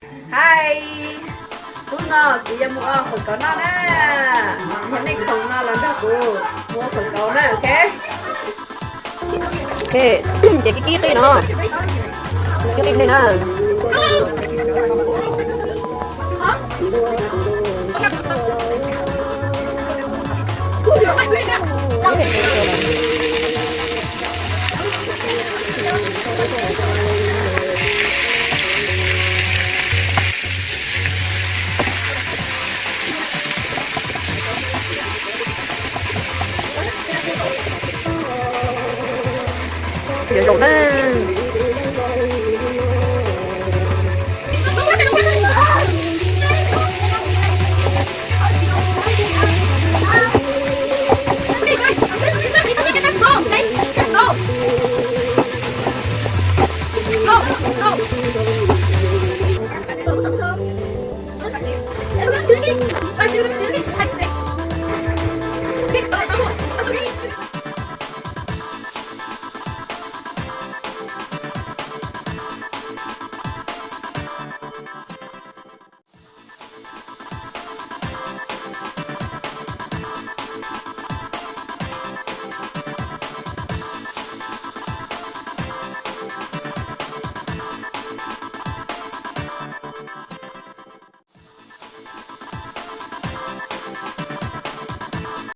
Hais, hnub no kuv yuav mus ua fawm kauv noj na. Yog nej khoom no los nrog kuv mus ua fawm kauv na, ok? Ok, ces kib kib qij no, kib qij nej na.